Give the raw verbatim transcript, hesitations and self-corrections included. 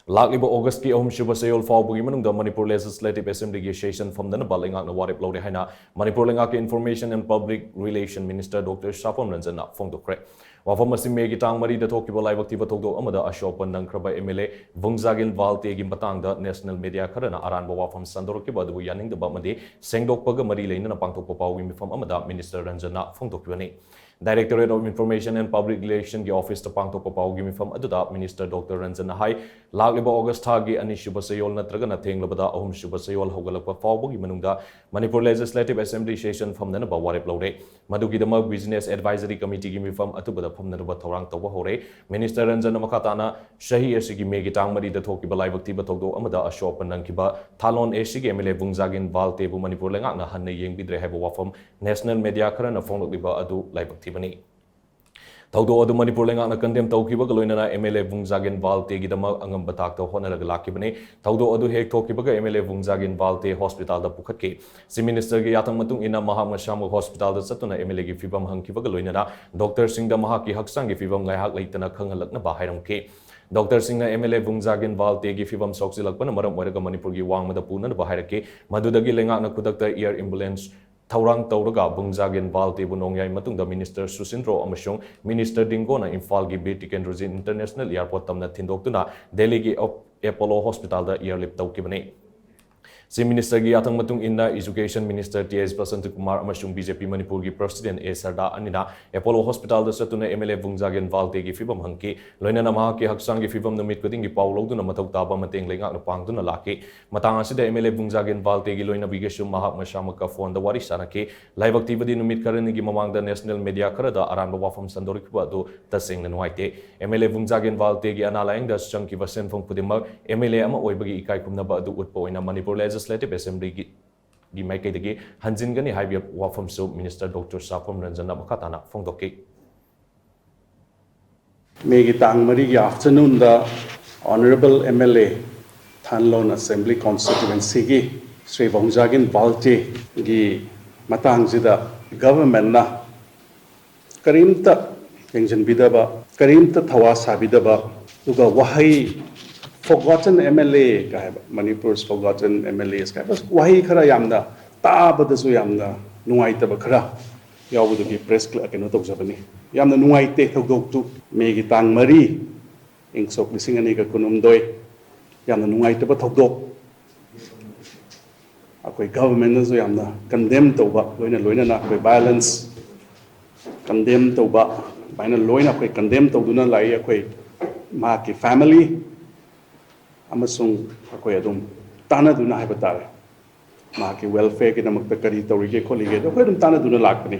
ꯂꯥꯛꯂꯤꯕ ꯑꯣꯒꯁꯀꯤ ꯑꯍꯨꯝꯁꯨꯕ ꯆꯌꯣꯜ ꯐꯥꯎꯕꯒꯤ ꯃꯅꯨꯡꯗ ꯃꯅꯤꯄꯨꯔ Legislative Assemblyꯒꯤ session ꯐꯝꯗꯅꯕ ꯂꯩꯉꯥꯛꯅ ꯋꯥꯔꯦꯞ ꯂꯧꯔꯦ ꯍꯥꯏꯅ ꯃꯅꯤꯄꯨꯔ ꯂꯩꯉꯥꯛꯀꯤ Information and Public Relation Minister Doctor ꯁꯥꯐꯝ ꯔꯟꯖꯟꯅ ꯐꯣꯡꯗꯣꯛꯈ꯭ꯔꯦ꯫ ꯋꯥꯐꯝ ꯑꯁꯤ ꯃꯦꯒꯤ ꯇꯥꯡ ꯃꯔꯤꯗ ꯊꯣꯛꯈꯤꯕ ꯂꯥꯏꯕꯛ ꯊꯤꯕ ꯊꯧꯗꯣꯛ ꯑꯃꯗ ꯑꯁꯣꯛ ꯑꯄꯟ ꯅꯪꯈ꯭ꯔꯕ MLA ꯚꯨꯡꯖꯥꯒꯤꯟ ꯚꯥꯜꯇꯦꯒꯤ ꯃꯇꯥꯡꯗ National Media ꯈꯔꯅ ꯑꯔꯥꯟꯕ ꯋꯥꯐꯝ ꯁꯟꯗꯣꯔꯛꯈꯤꯕ ꯑꯗꯨꯕꯨ ꯌꯥꯅꯤꯡꯗꯕ ꯑꯃꯗꯤ ꯁꯦꯡꯗꯣꯛꯄꯒ ꯃꯔꯤ ꯂꯩꯅꯅ ꯄꯥꯡꯊꯣꯛꯄ ꯄꯥꯎꯒꯤ ꯃꯤꯐꯝ ꯑꯃꯗ Minister ꯔꯟꯖꯟꯅ ꯐꯣꯡꯗꯣꯛꯈꯤꯕꯅꯤ꯫ Directorate of Information and Public Relationꯒꯤ officeꯇ ꯄꯥꯡꯊꯣꯛꯄ ꯄꯥꯎꯒꯤ ꯃꯤꯐꯝ ꯑꯗꯨꯗ Minister Doctor ꯔꯟꯖꯟꯅ ꯍꯥꯏ, ꯂꯥꯛꯂꯤꯕ ꯑꯣꯒꯁ ꯊꯥꯒꯤ ꯑꯅꯤꯁꯨꯕ ꯆꯌꯣꯜ ꯅꯠꯇ꯭ꯔꯒꯅ ꯊꯦꯡꯂꯕꯗ ꯑꯍꯨꯝꯁꯨꯕ ꯆꯌꯣꯜ ꯍꯧꯒꯠꯂꯛꯄ ꯐꯥꯎꯕꯒꯤ ꯃꯅꯨꯡꯗ ꯃꯅꯤꯄꯨꯔ Legislative Assembly session ꯐꯝꯅꯅꯕ ꯋꯥꯔꯦꯞ ꯂꯧꯔꯦ꯫ ꯃꯗꯨꯒꯤꯗꯃꯛ Business Advisory Committeeꯒꯤ ꯃꯤꯐꯝ ꯑꯊꯨꯕꯗ ꯐꯝꯅꯅꯕ ꯊꯧꯔꯥꯡ ꯇꯧꯕ ꯍꯧꯔꯦ꯫ Minister ꯔꯟꯖꯟꯅ ꯃꯈꯥ ꯇꯥꯅ ꯆꯍꯤ ꯑꯁꯤꯒꯤ ꯃꯦꯒꯤ ꯇꯥꯡ ꯃꯔꯤꯗ ꯊꯣꯛꯈꯤꯕ ꯂꯥꯏꯕꯛ ꯊꯤꯕ ꯊꯧꯗꯣꯛ ꯑꯃꯗ ꯑꯁꯣꯛ ꯑꯄꯟ ꯅꯪꯈꯤꯕ ꯊꯥꯂꯣꯟ ACꯒꯤ MLA ꯚꯨꯡꯖꯥꯒꯤꯟ ꯚꯥꯜꯇꯦꯕꯨ ꯃꯅꯤꯄꯨꯔ ꯂꯩꯉꯥꯛꯅ ꯍꯟꯅ ꯌꯦꯡꯕꯤꯗ꯭ꯔꯦ ꯍꯥꯏꯕ ꯋꯥꯐꯝ National Media ꯈꯔꯅ ꯐꯣꯡꯂꯛꯂꯤꯕ ꯑꯗꯨ ꯂꯥꯏꯕꯛ ꯊꯤꯕꯅꯤ꯫ ꯊꯧꯗꯣꯛ ꯑꯗꯨ ꯃꯅꯤꯄꯨꯔ ꯂꯩꯉꯥꯛꯅ condemn ꯇꯧꯈꯤꯕꯒ ꯂꯣꯏꯅꯅ MLA ꯚꯨꯡꯖꯥꯒꯤꯟ ꯚꯥꯜꯇꯦꯒꯤꯗꯃꯛ ꯑꯉꯝꯕ ꯊꯥꯛꯇ ꯍꯣꯠꯅꯔꯒ ꯂꯥꯛꯈꯤꯕꯅꯤ꯫ ꯊꯧꯗꯣꯛ ꯑꯗꯨ ꯍꯦꯛ ꯊꯣꯛꯈꯤꯕꯒ MLA ꯚꯨꯡꯖꯥꯒꯤꯟ ꯚꯥꯜꯇꯦ hospitalꯗ ꯄꯨꯈꯠꯈꯤ꯫ Chief Ministerꯒꯤ ꯌꯥꯊꯪ ꯃꯇꯨꯡ ꯏꯟꯅ ꯃꯍꯥꯛ ꯃꯁꯥꯃꯛ hospitalꯗ ꯆꯠꯇꯨꯅ MLAꯒꯤ ꯐꯤꯕꯝ ꯍꯪꯈꯤꯕꯒ ꯂꯣꯏꯅꯅ doctorꯁꯤꯡꯗ ꯃꯍꯥꯛꯀꯤ ꯍꯛꯆꯥꯡꯒꯤ ꯐꯤꯕꯝ ꯉꯥꯏꯍꯥꯛ ꯂꯩꯇꯅ ꯈꯪꯍꯜꯂꯛꯅꯕ ꯍꯥꯏꯔꯝꯈꯤ꯫ Doctorꯁꯤꯡꯅ MLA ꯚꯨꯡꯖꯥꯒꯤꯟ ꯚꯥꯜꯇꯦꯒꯤ ꯐꯤꯕꯝ ꯁꯣꯛꯆꯤꯜꯂꯛꯄꯅ ꯃꯔꯝ ꯑꯣꯏꯔꯒ ꯃꯅꯤꯄꯨꯔꯒꯤ ꯋꯥꯡꯃꯗ ꯄꯨꯅꯅꯕ ꯍꯥꯏꯔꯛꯈꯤ꯫ ꯃꯗꯨꯗꯒꯤ ꯂꯩꯉꯥꯛꯅ ꯈꯨꯗꯛꯇ air ambulance ꯊꯧꯔꯥꯡ ꯇꯧꯔꯒ ꯚꯨꯡꯖꯥꯒꯤꯟ ꯚꯥꯜꯇꯦꯕꯨ ꯅꯣꯡꯌꯥꯏ ꯃꯇꯨꯡꯗ Minister ꯁꯨꯁꯤꯟꯗ꯭ꯔꯣ ꯑꯃꯁꯨꯡ Minister ꯗꯤꯡꯒꯣꯅ ꯏꯝꯐꯥꯜꯒꯤ ꯕꯤꯔ ꯇꯤꯀꯦꯟꯗ꯭ꯔꯖꯤꯠ International Airport ꯇꯝꯅ ꯊꯤꯟꯗꯣꯛꯇꯨꯅ ꯗꯦꯜꯂꯤꯒꯤ ꯑꯦꯞ-, Apollo Hospitalꯗ airlift ꯇꯧꯈꯤꯕꯅꯤ꯫ Chief Ministerꯒꯤ ꯌꯥꯊꯪ ꯃꯇꯨꯡ ꯏꯟꯅ Education Minister ꯇꯤ ꯑꯦꯁ ꯕꯁꯟꯇ ꯀꯨꯃꯥꯔ ꯑꯃꯁꯨꯡ BJP ꯃꯅꯤꯄꯨꯔꯒꯤ President ꯑꯦ ꯁꯔꯗꯥ ꯑꯅꯤꯅ Apollo Hospitalꯗ ꯆꯠꯇꯨꯅ MLA ꯚꯨꯡꯖꯥꯒꯤꯟ ꯚꯥꯜꯇꯦꯒꯤ ꯐꯤꯕꯝ ꯍꯪꯈꯤ꯫ ꯂꯣꯏꯅꯅ ꯃꯍꯥꯛꯀꯤ ꯍꯛꯆꯥꯡꯒꯤ ꯐꯤꯕꯝ ꯅꯨꯃꯤꯠ ꯈꯨꯗꯤꯡꯒꯤ ꯄꯥꯎ ꯂꯧꯗꯨꯅ ꯃꯊꯧ ꯇꯥꯕ ꯃꯇꯦꯡ ꯂꯩꯉꯥꯛꯅ ꯄꯥꯡꯗꯨꯅ ꯂꯥꯛꯈꯤ꯫ ꯃꯇꯥꯡ ꯑꯁꯤꯗ MLA ꯚꯨꯡꯖꯥꯒꯤꯟ ꯚꯥꯜꯇꯦꯒꯤ ꯂꯣꯏꯅꯕꯤꯒꯁꯨ ꯃꯍꯥꯛ ꯃꯁꯥꯃꯛꯀ phoneꯗ ꯋꯥꯔꯤ ꯁꯥꯅꯈꯤ꯫ ꯂꯥꯏꯕꯛ ꯊꯤꯕꯗꯤ ꯅꯨꯃꯤꯠ ꯈꯔꯅꯤꯒꯤ ꯃꯃꯥꯡꯗ National Media ꯈꯔꯗ ꯑꯔꯥꯟꯕ ꯋꯥꯐꯝ ꯁꯟꯗꯣꯔꯛꯈꯤꯕ ꯑꯗꯨ ꯇꯁꯦꯡꯅ ꯅꯨꯡꯉꯥꯏꯇꯦ꯫ MLA ꯚꯨꯡꯖꯥꯒꯤꯟ ꯚꯥꯜꯇꯦꯒꯤ ꯑꯅꯥ ꯂꯥꯌꯦꯡꯗ ꯆꯪꯈꯤꯕ ꯁꯦꯟꯐꯝ ꯈꯨꯗꯤꯡꯃꯛ MLA ꯑꯃ ꯑꯣꯏꯕꯒꯤ ꯏꯀꯥꯏ ꯈꯨꯝꯅꯕ ꯑꯗꯨ ꯎꯠꯄ ꯑꯣꯏꯅ ꯃꯅꯤꯄꯨꯔ Legislative Assemblyꯒꯤ ꯒꯤ ꯃꯥꯏꯀꯩꯗꯒꯤ ꯍꯟꯖꯤꯟꯒꯅꯤ ꯍꯥꯏꯕ ꯋꯥꯐꯝꯁꯨ Minister Doctor ꯁꯥꯐꯝ ꯔꯟꯖꯟꯅ ꯃꯈꯥ ꯇꯥꯅ ꯐꯣꯡꯗꯣꯛꯈꯤ꯫ ꯃꯦꯒꯤ ꯇꯥꯡ ꯃꯔꯤꯒꯤ afternoonꯗ Honourable MLA ꯊꯥꯟꯂꯣꯟ Assembly Constituencyꯒꯤ Shri Vungzagin ꯚꯥꯜꯇꯦꯒꯤ ꯃꯇꯥꯡꯁꯤꯗ governmentꯅ ꯀꯔꯤꯝꯇ ꯌꯦꯡꯁꯤꯟꯕꯤꯗꯕ, ꯀꯔꯤꯝꯇ ꯊꯋꯥ ꯁꯥꯕꯤꯗꯕ, ꯑꯗꯨꯒ ꯋꯥꯍꯩ Forgotten M L A ꯀꯥ ꯍꯥꯏꯕ, Manipur's forgotten M L As ꯀꯥ ꯍꯥꯏꯕ ꯋꯥꯍꯩ ꯈꯔ ꯌꯥꯝꯅ ꯇꯥꯕꯗꯁꯨ ꯌꯥꯝꯅ ꯅꯨꯡꯉꯥꯏꯇꯕ ꯈꯔ ꯌꯥꯎꯕꯗꯨꯒꯤ ꯄ꯭ꯔꯦꯁ ꯀꯩꯅꯣ ꯇꯧꯖꯕꯅꯤ꯫ ꯌꯥꯝꯅ ꯅꯨꯡꯉꯥꯏꯇꯦ ꯊꯧꯗꯣꯛꯇꯨ꯫ ꯃꯦꯒꯤ ꯇꯥꯡ ꯃꯔꯤ, ꯏꯪ ꯁꯣꯛ ꯂꯤꯁꯤꯡ ꯑꯅꯤꯒ ꯀꯨꯟꯍꯨꯝꯗꯣꯏ, ꯌꯥꯝꯅ ꯅꯨꯡꯉꯥꯏꯇꯕ ꯊꯧꯗꯣꯛ꯫ ꯑꯩꯈꯣꯏ ꯒꯚꯔꯟꯃꯦꯟꯅꯁꯨ ꯌꯥꯝꯅ ꯀꯟꯗꯦꯝ ꯇꯧꯕ, ꯂꯣꯏꯅ ꯂꯣꯏꯅꯅ ꯑꯩꯈꯣꯏ ꯚꯥꯏꯑꯣꯂꯦꯟꯁ ꯀꯟꯗꯦꯝ ꯇꯧꯕ, ꯑꯗꯨꯃꯥꯏꯅ ꯂꯣꯏꯅ ꯑꯩꯈꯣꯏ ꯀꯟꯗꯦꯝ ꯇꯧꯗꯨꯅ ꯂꯥꯛꯏ꯫ ꯑꯩꯈꯣꯏ ꯃꯍꯥꯛꯀꯤ ꯐꯦꯃꯤꯂꯤ ꯑꯃꯁꯨꯡ ꯑꯩꯈꯣꯏ ꯑꯗꯨꯝ ꯇꯥꯟꯅꯗꯨꯅ ꯍꯥꯏꯕ ꯇꯥꯔꯦ, ꯃꯍꯥꯛꯀꯤ ꯋꯦꯜꯐꯤꯌꯔꯒꯤꯗꯃꯛꯇ ꯀꯔꯤ ꯇꯧꯔꯤꯒꯦ ꯈꯣꯠꯂꯤꯒꯦ ꯑꯗꯣ ꯑꯩꯈꯣꯏ ꯑꯗꯨꯝ ꯇꯥꯟꯅꯗꯨꯅ ꯂꯥꯛꯄꯅꯤ꯫